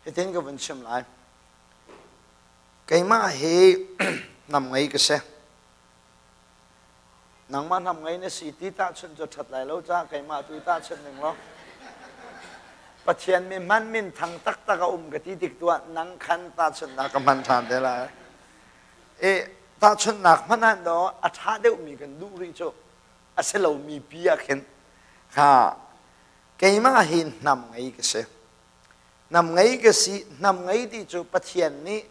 Hitin ka vun chim lai. Keimah hi hnam ngei ka si. Nangmah hnam ngei na si ti tahchunh cu ṭhat lai lo caah keimah tu tahchunh ning law. Pathian mi hman min thang taktak a um ka ti tik tuah nang khan tahchunhnak ka hman ṭhan te lai. E tahchunhnak hmanh ah daw a ṭha deuhmi kan duh rih cu a si lomi pi ah khin kha keimah hi hnam ngei ka si. Hnam ngei ka si, hnam ngei ti cu Pathian nih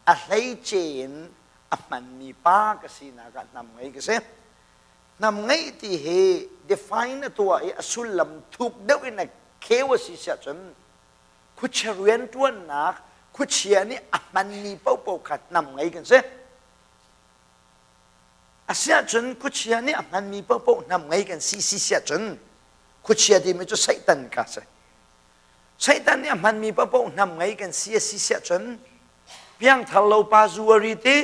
a hleice in a hmanmi pa ka sinak ah hnam ngei ka si. Hnam ngeih ti hi define a tuah i a sullam thuk deuh in a kheu a si siah cun khuachia rianṭuannak khuachia nih a hmanmi paohpaoh kha hnam ngei kan si. Asiahcun khuachia nih a hmanmi paohpaoh hnam ngei kan si si siahcun khuachia timi cu Satan kha a si. Satan nih a hmanmi paohpaoh hnam ngei kan si a si siah cun piangthar lo pa zu a ri ti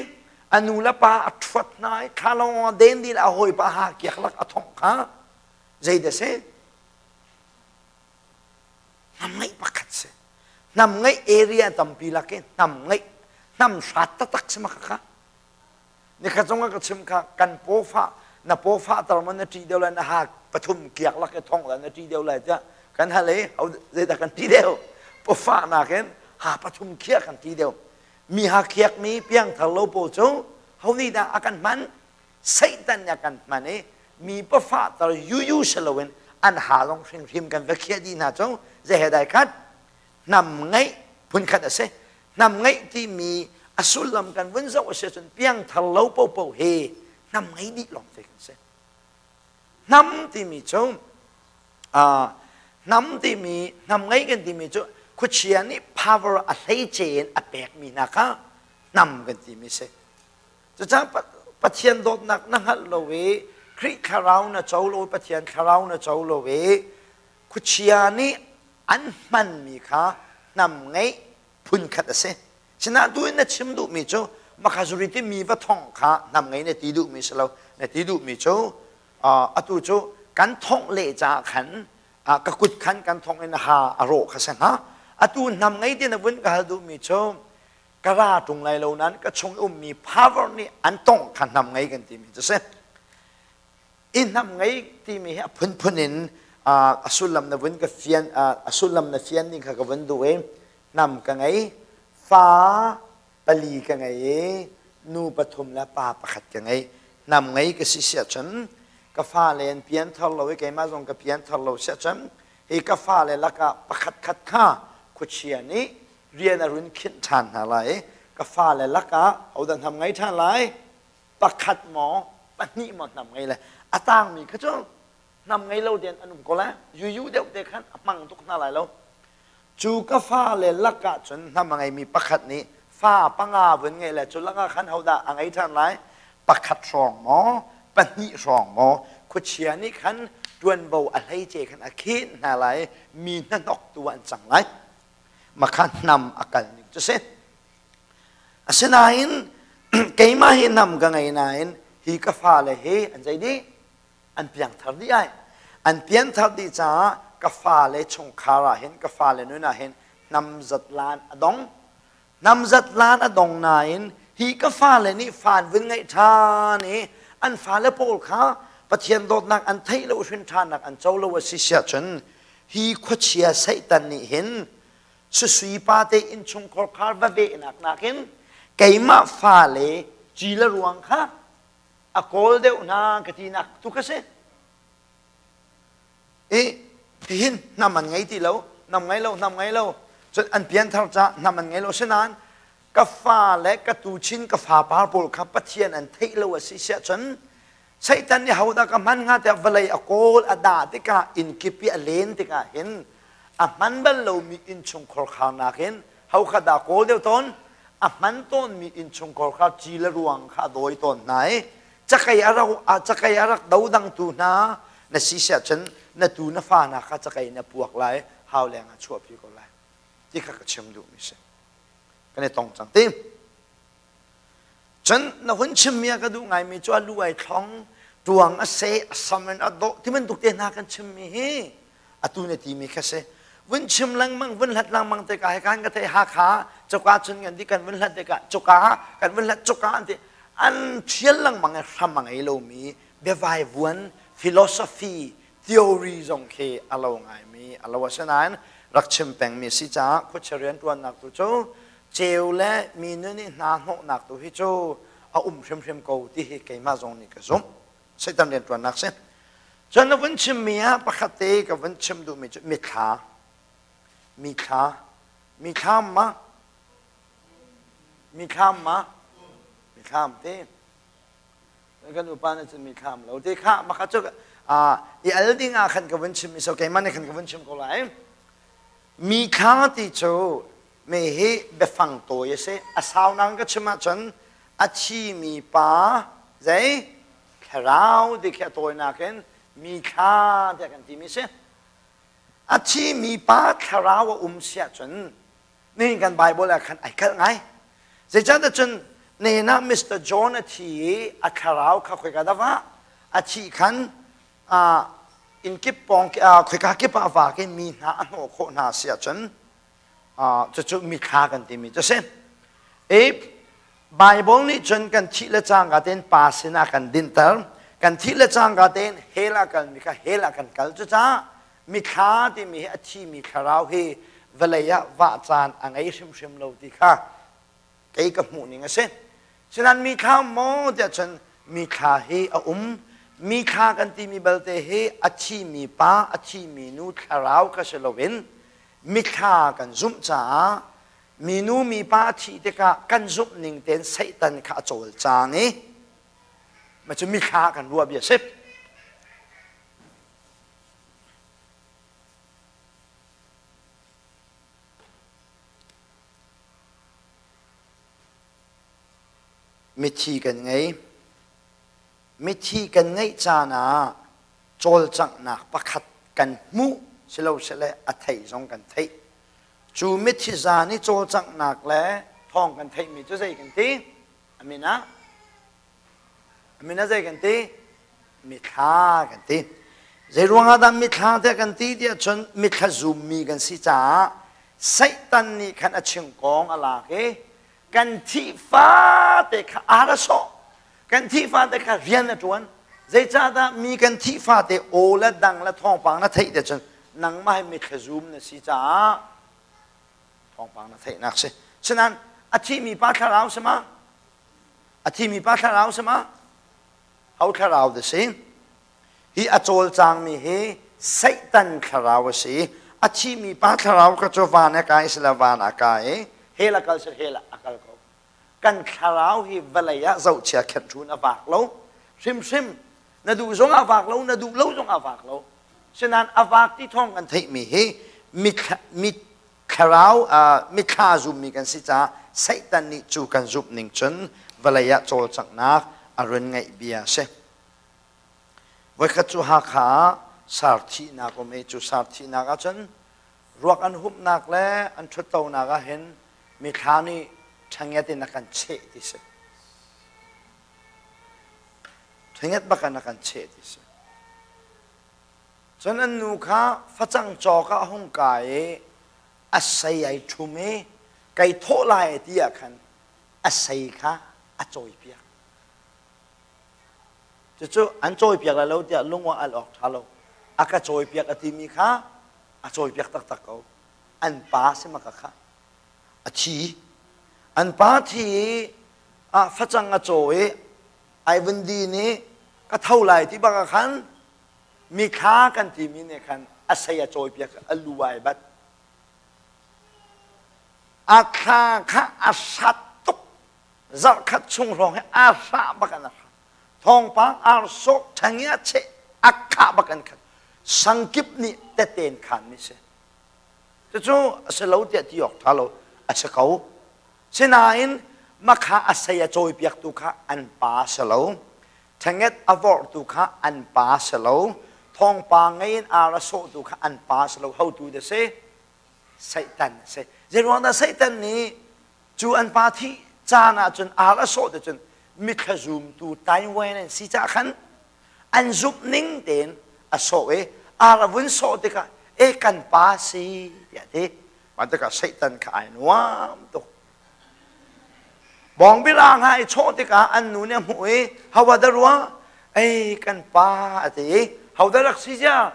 a nu le pa a ṭhuat hna i thla lawng a den dih le a hawipa ha kiak lak a thongh kha zeidah si hnam ngeih pakhat si hnam ngeih area tampi lak i hnam ngeih hnam hrat taktak si ma kha Nikhat zong ah ka chim kha kan pawfah na pawfah tar ma na ṭih deuh lai na ha pathum kiak lak i thong lai na ṭih deuh lai tiah kan hal i zeidah kan ṭih deuh pawfah nakin ha pathum khiah kan ṭih deuh mi ha khiak mi piangthar lo pawl cu ho nih dah a kan hman Satan nih a kan hman i mi pawfah tar yuyu si loin an ha lawng hrimhrim kan va khiah dih hna cu zei he dai khat hnam ngeih phunkhat a si hnam ngeih timi a sullam kan vun zoh a si ahcun piangthar lo popo hi hnam ngei dih lawng te kan si hnam timi cu hnam timi hnam ngei kan timi cu khuachia nih power a hleice in a pekmi hna kha hnam kan timi si cucaah Pathian dawtnak na hngalh lo i Khrih thlarau na co lo Pathian thlarau na co lo i khuachia nih an hmanmi kha hnam ngeih phunkhat a si. Sinain tu in na chim duhmi cu makhazuri timi va thongh kha hnam ngei na ti duhmi si lo. Na ti duhmi cu atu cu kan thongh leh caah khan ka kut khan kan thongh in ha a rawh kha si hnga. Atu hnam ngei ti na vun ka hal duhmi cu ka ra ṭung lai lo nain ka chung ummi power nih an tongh kha hnam ngei kan timi cu si. I hnam ngei timi hi a phunphun in a sullam na vun ka fian a sullam na fian ding kha ka vun duh i hnam ka ngei fa pali ka ngei i nu pathum le pa pakhat ka ngei hnam ngei ka si siahcun ka fale an pianthar lo i keimah zong ka pianthar lo siahcun hi ka fale lakah pakhat khat kha khuachia nih rian a run khinh ṭhan hna lai i ka fale lakah hodah hnam ngei ṭhan lai pakhat maw pahnih maw hnam ngei le a tangmi kha cu hnam ngei lo tein an um ko lai yuyu deuh te khan a hmang tuk hna lai lo cu ka fale lakah cun hnam a ngeimi pakhat nih fa panga vun ngei le cu lakah khan hodah a ngei ṭhan lai pakhat hrawng maw pahnih hrawng maw khuachia nih khan ṭuanvo a hleice khan a khin hna lai mi hnahnok tu an cang lai makha hnam a kal ning cu si Asinain keimah hi nam ka ngei nain hi ka fale hi an zei dih? An piangthar dih ai. An pianthar dih caah ka fale chungkhar ah hin ka fale nun ah hin namzat lan a dong. Namzat lan a dong nain hi ka fale nih fan vun ngeih ṭhan i an fale pawl kha Pathian dawtnak an theih lo hrin ṭhannak an co lo a si siah cun hi khuachia Satan nih hin Susui pa te innchungkhar khar va vehnak nakin keimah fale ci le ruang kha a kawl deuh hna ka tinak tu ka si. I hihin hnam an ngei ti lo, hnam ngei lo, hnam ngei lo. Cun an pianthar ca hnam an ngei lo. Sinain ka fa le ka tuchin ka fapar pawl kha Pathian an theih lo a si siah cun Satan nih hodah ka hman hnga tiah vawlei a kawl a dah tikah innkip i a len tikah hin a hman bal lomi innchungkhar kharnak in ho kha dah kawl deuh tawn a hman tawnmi innchungkhar kha ci le ruang kha a dawi tawn hna i cakei a rak cakei a rak dodangtu hna na si siah cun na tu na fa hna kha cakei na puak lai hau leng ah chuahpi ko lai ti kha ka chim duhmi si kan i tong cang ti Cun na hun chimmi ah ka duh ngaimi cu a lu ai thlong, ṭuang a seh, a sam in a dawh ti bantuk te hna kan chimmi hi atu na timi kha si. Vun chim lengmang, vun hlat lengmang tikah hi kan ka theih Hakha cuka cun kan ti kan vun hlat tikah cuka kan vun hlat cuka an ti an thial lengmang i hram a ngei lomi biavai vuan philosophy theory zong khi a lo ngaimi a lo asinain rak chim pengmi si caah khuachia rianṭuannak tu cu ceu le mi nun i hna hnawhnak tu hi cu a um hrimhrim ko ti hi keimah zong nih ka zumh. Satan rianṭuannak si. Cun na vun chimmi ah pakhat te ka vun chim duhmi cu mithla. Mithla. Mithlam ma? Mithlam ma? Mithlam te. Kan upa nih cun mithlam lo te kha maka cu i al ding ah khan ka vun chim i so keimah nih khan ka vun chim ko lai. Mithla ti cu me hi biafang tawi a si. A sau nang ka chim ahcun a thimi pa zei thlarau ti khi a tawinak in mi thla tiah kan timi si. A thimi pa thlarau a um si ahcun nihin kan Bible ah khan ai kalh ngai. Zeicahtiah cun nehna Mr. John a thi i a thlarau kha khoika dah va a thih khan inn kip pawng khoika kip ah vak i mi hna a hnawh khawh hna si ahcun cucu mithla kan timi cu si. Bible nih cun kan thih le cangka tein pa sinah kan dinter. Kan thih le cangka tein hell ah kalmi kha hell ah kan kal. Cucaah mithla timi hi a thimi thlarau hi vawlei ah vah caan a ngei hrimhrim lo ti kha kei ka hmuh ning a si. Sinain mithla maw tiah cun mithla hi a um. Mithla kan timi balte hi a thimi pa, a thimi nu thlarau kha si loin mithla kan zumh caah minu mipa a thih tikah kan zumh ning tein Satan kha a cawlcang i mah cu mithla kan ruah bia a si. Mithi kan ngei. Mithi kan ngeih caan ah cawlcanghnak pakhat kan hmuh silosile a theih zong kan theih. Cu mithi zan i cawlcanghnak le thawng kan theihmi cu zei kan ti? A min ah? A min ah zei kan ti? Mithla kan ti. Zei ruangah dah mithla tiah kan ti tiah cun mithla zummi kan si caah Satan nih khan a chingkawng a lak i kan thih fate kha aa ra sawh. Kan thih fate kha rian a ṭuan. Zeicahdah mi kan thih fate aw le dang le thawngpang na theih te cun nangmah hi mithla zum na si caah thawngpang na theihnak si. Sinain a thimi pa thlarau si ma? A thimi pa thlarau si ma? Ho thlarau dah si? Hi a cawlcangmi hi Satan thlarau a si. A thimi pa thlarau kha cu van a kai sila van a kai i hell a kal sila hell a kal ko. Kan thlarau hi vawlei ah zohchia khenhrun a vak lo. Hrimhrim na duh zong a vak lo, na duh lo zong a vak lo. Sinain a vak ti thawng kan theihmi hi mi thlarau mithla zummi kan si caah Satan nih cu kan zumh ning cun vawlei ah cawlcanghnak a run ngeih bia a si. Voikhat cu Hakha ah sar thihnak um i cu sar thihnak ahcun ruak an humhnak le an ṭhuttonak ah hin mithla nih ṭhangiat in a kan cheh ti si. Ṭhangiat bak in a kan cheh ti si. Cun an nu kha facang cawk ah a hung kai i a sei ai ṭhum i kai thawh lai ti ah khan a sei kha a cawipiak. Cucu an cawipiak lai lo tiah lung ah al awk ṭha lo. A ka cawipiak a timi kha a cawipiak taktak ko. An pa si maka kha. A thi. An pa thi i ah facang a caw i ai vun din i ka tho lai ti bak ah khan mithla kan timi nih khan a sei a cawipiak a lu ai bat. A thla kha a sat tuk zarhkhat chung hrawng hi a hrah bak an a hrah thawngpang ar sawk ṭhangia cheh a khah bak an khat sangkip nih teten khan mi si cucu a si lo tiah ti awk ṭha lo a si ko sinain makha a sei a cawipiaktu kha an pa si lo ṭhenget a vorhtu kha an pa si lo thawngpang ngei in ar a sawhtu kha an pa si lo hotu dah si Satan a si zeiruang dah Satan nih Cu an pa thih caan ahcun ar a sawh te cun mithla zumtu Taiwan an si cah khan an zumh ning tein a sawh i ar a vun sawh tikah E kan pa si tiah ti. Mah tikah Satan kha ai nuam tuk. Bawngbi rang ha i chawh tikah an nu nih a hmuh i hawa dah rua? Ei kan pa a ti i hodah rak si zia?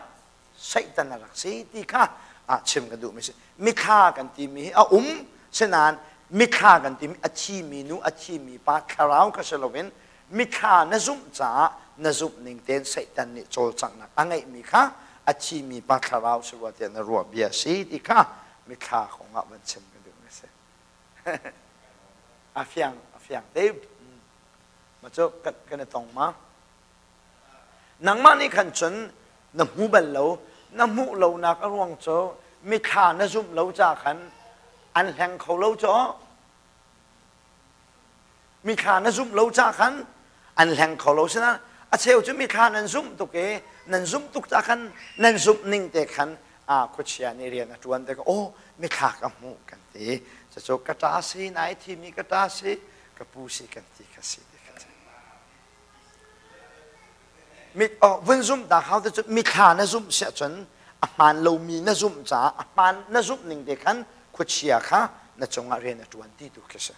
Satan a rak si ti kha ah chim ka duhmi si. Mithla kan timi hi a um sinain mithla kan timi a thimi nu a thimi pa thlarau kha si loin mithla na zumh caah na zumh ning tein Satan nih cawlcanghnak a ngeihmi kha a thimi pa thlarau si rua tiah na ruah bia si ti kha mithla kong ah van chim ka duhmi si. A fiang a fiang te. Ma cu kan i tong ma? Nangmah nih khan cun na hmu bal lo, na hmuh lonak a ruang cu mithla na zumh lo ca khan an hleng kho lo cu. Mithla na zumh lo ca khan an hleng kho lo sinain a cheu cu mithla nan zumh tuk i nan zumh tuk ca khan nan zumh ning te khan a khuachia nih rian a ṭuan tikah aw mithla ka hmuh kan ti. Cucu ka ṭa si, nai thimi ka ṭa si, ka pu si kan ti kha si. Vun zumh ta hau te cu mithla na zumh siah cun a hmaan lomi na zumh caah a hmaan na zumh ning te khan khuachia kha na cungah rian a ṭuan ti tu khi si.